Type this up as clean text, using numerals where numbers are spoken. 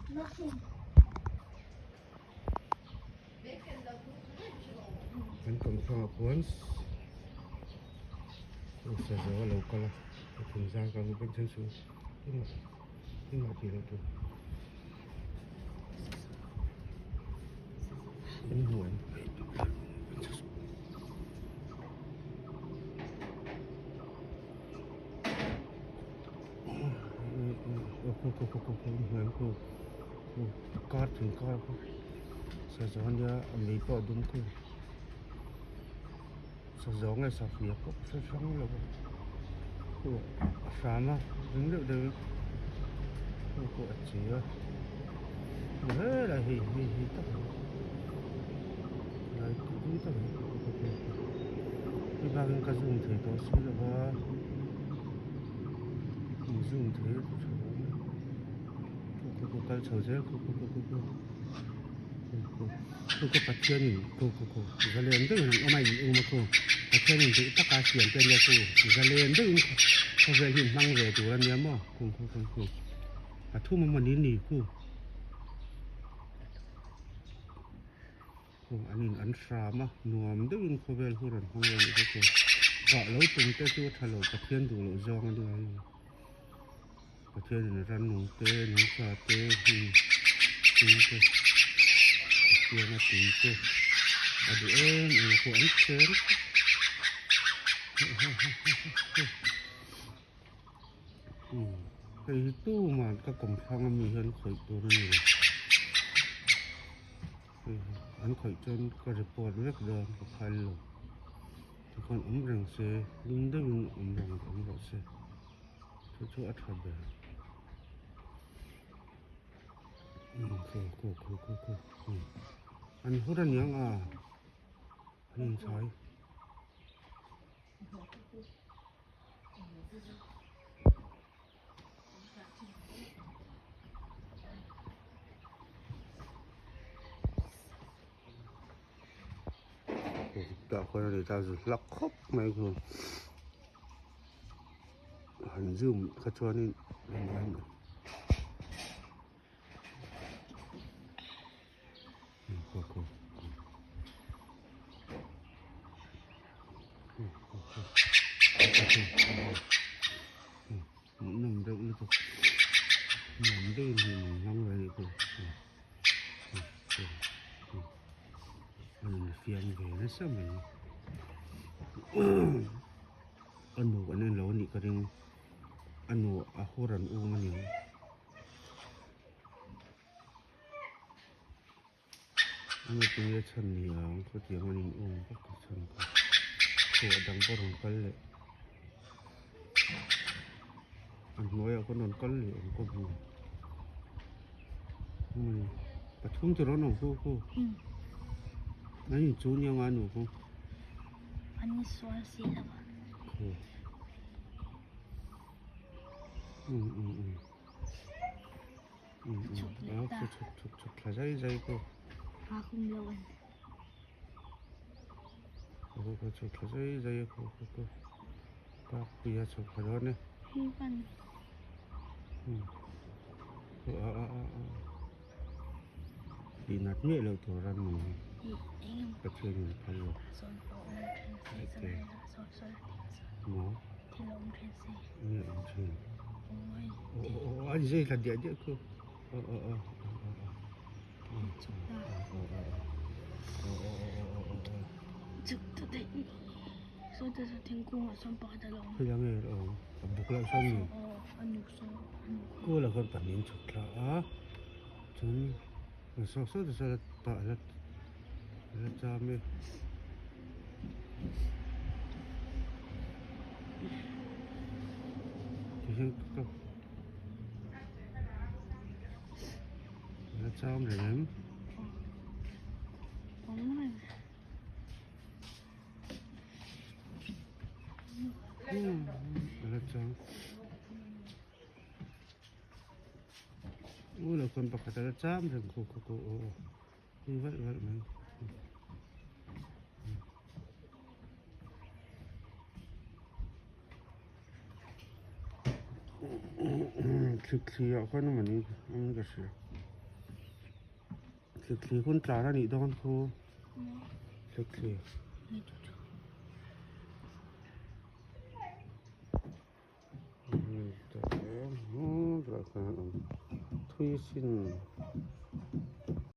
Kan kawmthlang ah khuan sazaw a lo kal a a thingzar ka hmu bawk chuan chu engmah engmah tih loh tur an hmu em. Kar thing kar kha sazaw ania a mei pawh a dum khu sazaw nge sahriak pawh ka hre hrang lo a khu a hram a ring deuh deuh in khu pawh a che a helai hei hei hei tak hi helai tih ding tak hi hei bak in ka zoom thei tawh si lo va in zoom thei a tha awm e khu khu khu kal chho zel khu khu khu khu khu khu khu khu Pathian in khu khu khu zalen deuh in an awm a in um a khu Pathian in duh taka siam te ania khu zalen deuh in khawvel hi in hmang ve tur ania maw khu khu khu khu a thum a mawni ni khu. Aw an in an hram a nuam deuhin khawvel hu rawn hmang reng bawk a kah lo tum te chu a tha lo Pathian duh loh zawng a nia hei Pathian in rannung te nungcha te hnim hnim te a siam a tui te a duh em em a pawh an chen Hei hi tuman ka kawmthlang ami hian khawih tur a ni lo. Hei hi an khawih chuan ka report vek dawn ka phal lo. Tikhuan awm reng se ding deuhin awm reng awm rawh se chu chu a tha ber. An hur aniang a an inchai. Tah khuan a ni ta zu hlak khawp mai khu han zoom kha chuanin Hmuhnawm deuh lutuk nuam deuhin hei min hmang ve anih pawh a infiam ve nasa mai a nu an en lo anih ka ring a nu a hur an um a ni. Nge tinge chhan ni ang khawtiang an in um vak a chhan kha chhuah dang pawh rawn kal leh a hnuaiah khawn rawn kal leh ang ka hmu pathum te rawn awm khu khu an in chu nia nga nu khu an in sual si lo a Chhuk leh ta. Chhuk chhuk chhuk thla zai zai ko. A hum lo an. Ko ko chhuk thla zai zai ko ko ko. Pak pui a chhuk thla dawn e. Hi kan. A a a a. Tih nat miah loh tur a nung hi. Pathian in phal lo. Maw? Nge awm thin? Aw aw aw a zai thla diah diah khu. Aw aw aw aw aw aw. Khawilai nge a awm? A buk lah sawn ni. Kawla khawn pahnih an chhuk thla a chuan sawk sawk te sawn a la la cham e. Tihian ka la cham reng em? A la cham. U lo khawn pakhat a la cham reng khaw khaw khaw aw aw hei valh valh mai. Thli thli ah khawn a mawni awm in ka hria. Thli hun tlar a nih dawn khu thli. Thui sin.